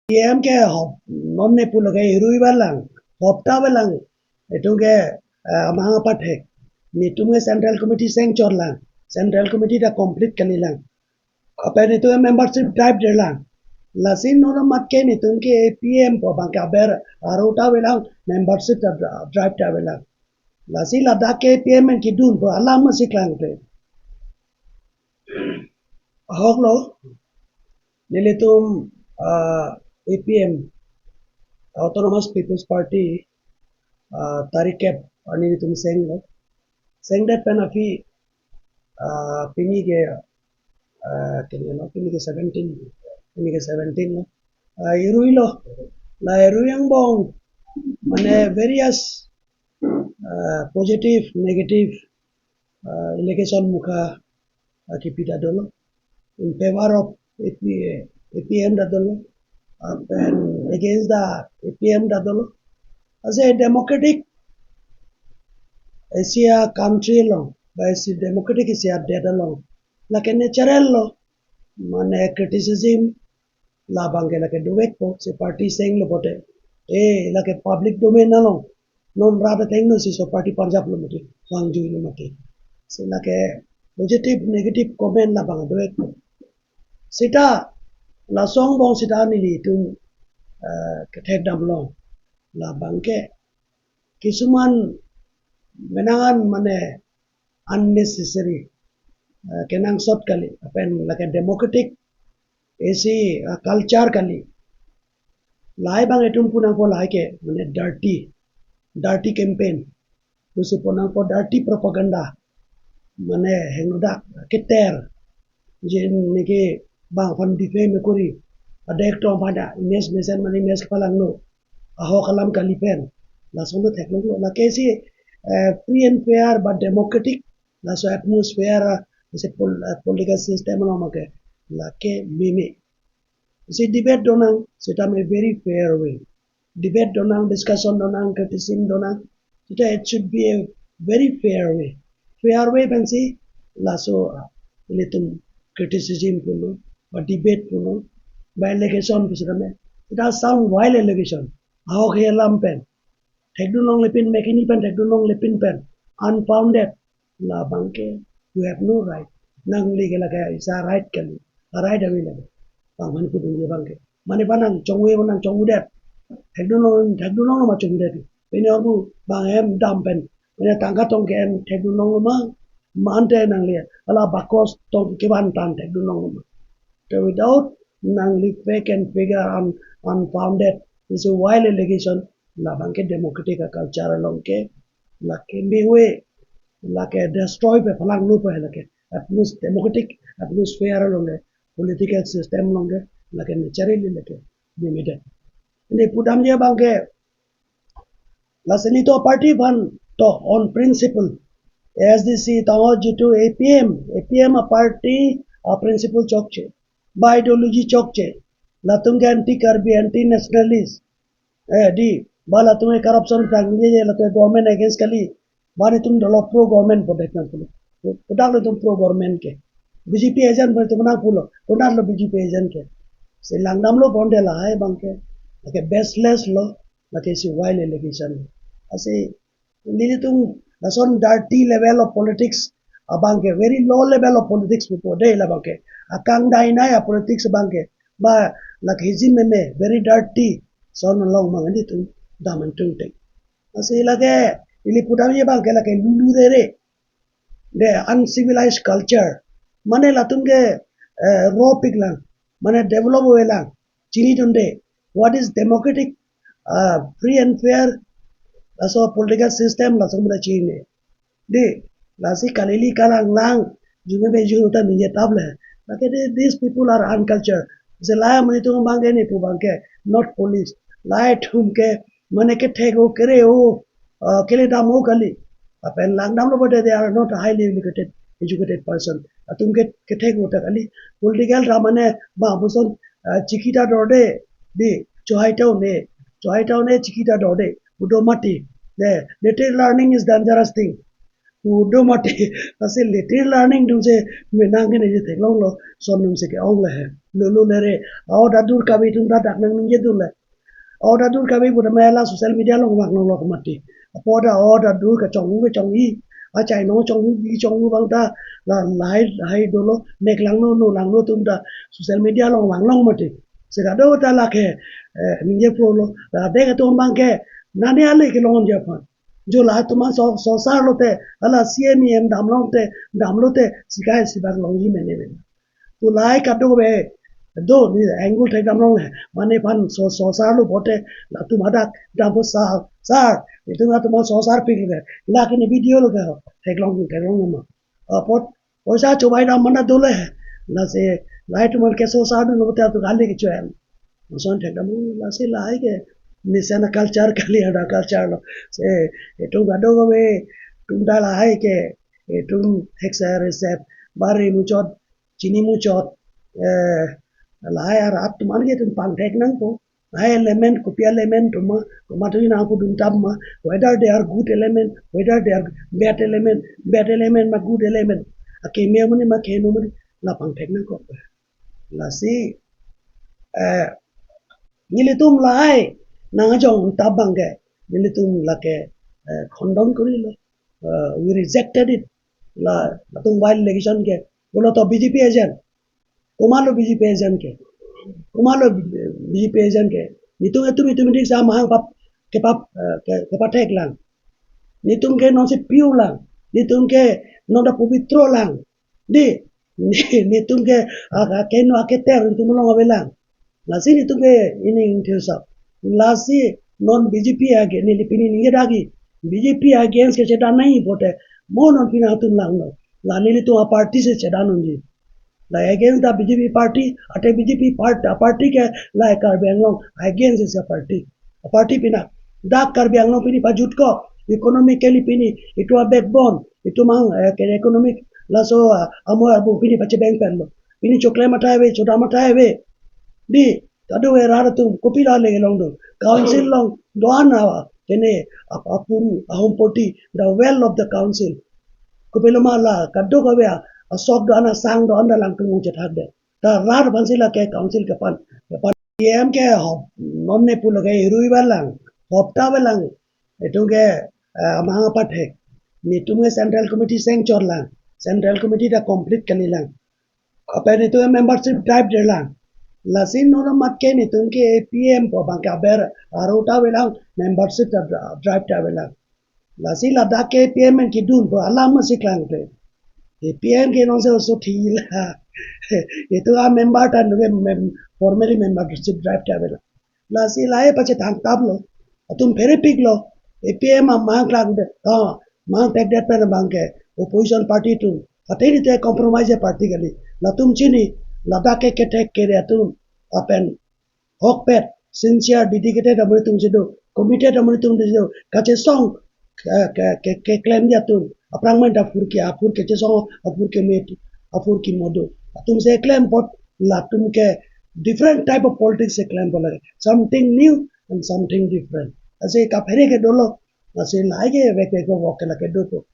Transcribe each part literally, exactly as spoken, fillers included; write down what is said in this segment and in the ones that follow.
P M ke hop, non ne pulo ke irui balang, hopta balang, itum ke, eh, amang apathek, netum ke Central Committee seng chorlang, Central Committee ta complete kalilang. Apen netum membership drive derlang. Lasi non amat ke netum ke A P M pu abang ke aber aruta avelang, membership ta dra-, drive ta avelang. Lasi ladak ke A P M en kedun pu alam masi klangkle. Ahok lo, nelitum, ah, A P M, Autonomous People's Party, ah, tarik kep arni nelitum senglo. Sengdet pen aphi, ah, pini ke, ah, kini lo, pini ke seventeen, pini ke seventeen lo. Ah, irui lo, la irui angbong, mane various, ah, positive, negative, ah, allegation mukha, ah, kipida dolo. In favor of A P, A P M ta dolo, ah, and against the A P M ta dolo. As a democratic Asia country along, ba Asia democratic Asia det along, lake natural lo, mane criticism, labang ke lake dovekpo, si party senglo pote. Eh, lake public domain along. Non rat ateng no si so party panjap lo mati, vangjuilo mati. Si lake positive, negative comment labang dovekpo. Seta, laso angbong seta nelitum, eh, kethek damlo. Labang ke, kisuman menangan mane unnecessary, eh, kenangsot kali, apen lake democratic isi, eh, culture kali. Lahai abang itum punangpo lahai ke, mane dirty, dirty campaign. Pusi punangpo dirty propaganda. Mane henodak keter. Je neke bang aphan defame kori. Adek tong pada image mesen mane image kepalangno. Ahok alam kali pen. Lason lo theklonglo. Lake si, eh, free and fair ba democratic. Laso atmosphere, ah, isi pol-, ah, political system along make. Lake meme. Isi debate donang, seta me very fair way. Debate donang, discussion donang, criticism donang, seta it should be a very fair way. Fair way pensi, laso, ah, ilitum criticism punon, ba debate punon, ba allegation pu seta me. Seta some vile allegation. Ahok he alam pen. Thekdun longle pin, mekini pen, thekdun longle pin pen. Unfounded. Labang ke, you have no right. Nangli ke lake isa right kali. A right ave lake. Bang mane pudun je abang ke. Mane pa nang chongve, nang chongvedet. Thekdun long, thekdun long ma chongvedet. Pini abu bang hem dam pen. Mane tangka tong ke hem thekdun long ma. Mante nangli. Hala bakos tong kevan tan thekdun long ma. So without nangli fake and figure un-, unfounded, isi vile allegation, labang ke democratic culture along ke, lake meme, lake destroy pe palangno pe lake. Atmos-, democratic atmosphere along ke, political system along ke, lake naturally lake, meme det. Neli pudamji abang ke, lasi nelitum party aphan to on principle. A S D C tangho jitu A P M, A P M a party a principle chokche. Ba ideology chokche. Latum ke anti-Karbi, anti-nationalist. Eh, di, ba latum ke corruption tang ye, latum government against kali. Ba netum dolo pro-government pu det nangpulo. Pu-, pudak latum pro-government ke. B J P agent pu netum nangpulo. Pudak lo B J P agent ke. Si langdamlo bonde lahai abang ke. Lake baseless lo. Lake si vile allegation. Lasi nelitum lason dirty level of politics abang ke, very low level of politics pupo de labang ke. Akangdainai a politics abang ke. Ba lake hijim meme, very dirty. Son along abang nelitum dam an tung teng. Lasi lake, ili pudamji abang ke lake lulu rere. The uncivilized culture. Mane latum ke, eh, ropiklang. Mane develop avelang. Chinidunde. What is democratic, uh, free and fair, laso political system laso mane chinine. Di, lasi kalili kalanglang, jume be jume ta ningje taple. Lake di, these people are uncultured. Selaya mane tung abang ke ne pu abang ke, not police. Lahai atum ke, mane kethek-o, kere-o, uh, keledam-o kali. Lapen langdamlo bonde they are not a highly educated, educated person. Latum ke kethek-o ta kali. Political drama ne ba puson, uh, chikita dorde, di, chohai ta un-e, chohai ta un-e chikita dorde, udo mati. The little learning is dangerous thing. Pu do mati, lasi later learning atum si menang ke ne theklonglo, son atum si ke-ong le he. Lulu le re, a-order dur kave atum ta dak nangningje dun le. A-order dur kave pu ta mela social media along vang longlo mati. Apot a-order dur kachonghu kachonghi, achai nong chonghu bi chonghu abang ta, la lahai lahai dolo, nek langno no langno atum ta social media along vang long mati. Si kadokave ta lake, eh, ningje pulo, la dek atum abang ke, nane ale kelong je aphan. Jo la atum an so, sosar lote, hala C M E M damlongte, damlote, sikai sibak longji mene mene. Pu lahai kadokave, do ne angle thekdam long he, mane aphan so, sosar lo pote, latum hadak dampo sar, sar, itum latum an sosar pik le, lake ne video lo ke, theklong, theklong ma. Apot, poisa chobei dam mana dole he, lasi, lahai atum an ke sosar dunlo pote atum kali kecho-en. Lason thekdam, lasi lahai ke, mesen a-culture kali, ada culture lo. Si, itum kadokave, itum ta lahai ke, itum thekser resep, bari muchot, chini muchot, eh, lahai arat atum an ke itum pangthek nangpo. Lahai element, kopi element atum ma, komat atum nangpudun tap ma, whether they are good element, whether they are bad element, bad element ma good element. Akeme amonit ma keheno amonit, la pangthek nangkok. Lasi, eh, nelitum lahai nangkejong tap abang ke, nelitum lake, eh, condemn korilo. Eh, we rejected it. La, latum while election ke, bolo to B J P agent. Komatlo B J P agent ke. Komatlo B J P agent ke. Nelitum, nelitum, nelitum dik sa mahang pap, kepap, eh, ke, kepathek lang. Nelitum ke non si pure lang. Nelitum ke non ta pabitro lang. Di, nelitum ke, ah, ah, keno aketer nelitum along ave lang. Lasi nelitum ke ining thirsak. Lasi non B J P age, neli pini ningje dagi. B J P against ke chedan nangji pote, mo non pini atum langno. La nelitum a-party si chedan unji. La against the B J P party, ate B J P part-, a-party ke la Karbi Anglong against is a party. A-party pina, dak Karbi Anglong pini pajutkok, economically pini, itum a-backbone, itum mang, eh, ke economic, laso, ah, amo arbu pini pachebeng penlo. Pini choklem athai ave, chodam athai ave. Di, kadokave rat atum, kopilo le long do. Council along, do-an awa, kene, ap-, apuru, ahompoti, the wealth of the council. Kopilo ma la, kadokave a, asok do-an, asang do-an ta langtum ong chethak de. Ta rat aphan si lake council kepan, kepan. P M ke hop, non ne pulo ke irui balang, hop ta balang. Itum ke, eh, amang apathek. Nelitum ke central committee seng chor lang. Central committee ta complete kali lang. Apen nelitum membership drive de lang. Lasi non amat ke nelitum ke A P M pu abang ke aber, aro ta avelang, membership ta dra-, drive ta avelang. Lasi ladak ke A P M en kedun pu alam masi klangkle. A P M ke non se oso thila. Itum a-member ta nunge mem-, formally membership drive ta avelang. Lasi lahai pachethang taplo. Atum pherepiklo. A P M amang klangdet, ah, mang tekdet pen abang ke opposition party atum. Ate nelitum compromise party kali. Latum chini, ladak ke kethek kere atum. Apen hokpet, sincere, dedicated amonit atum si do, committed amonit atum si do, kachesong, ke, ke, ke, keklemji atum, aphrang men ta aphurke, aphurke chesong, aphurke met, aphurke modo. Atum si klem apot, latum ke different type of politics si klem apot lake. Something new and something different. Lasi kaphere ke dolo, lasi lahai ke vek vek ko vok ke lake do ko.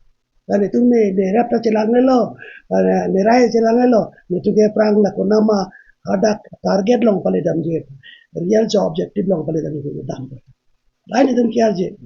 Kan itum ne, ne rap ta chelang lelo, kan ne rai chelang lelo, nelitum ke aphrang la konama hadak target along pale damji, real jo objective along pale damji dam. Lahai nelitum ke-arje.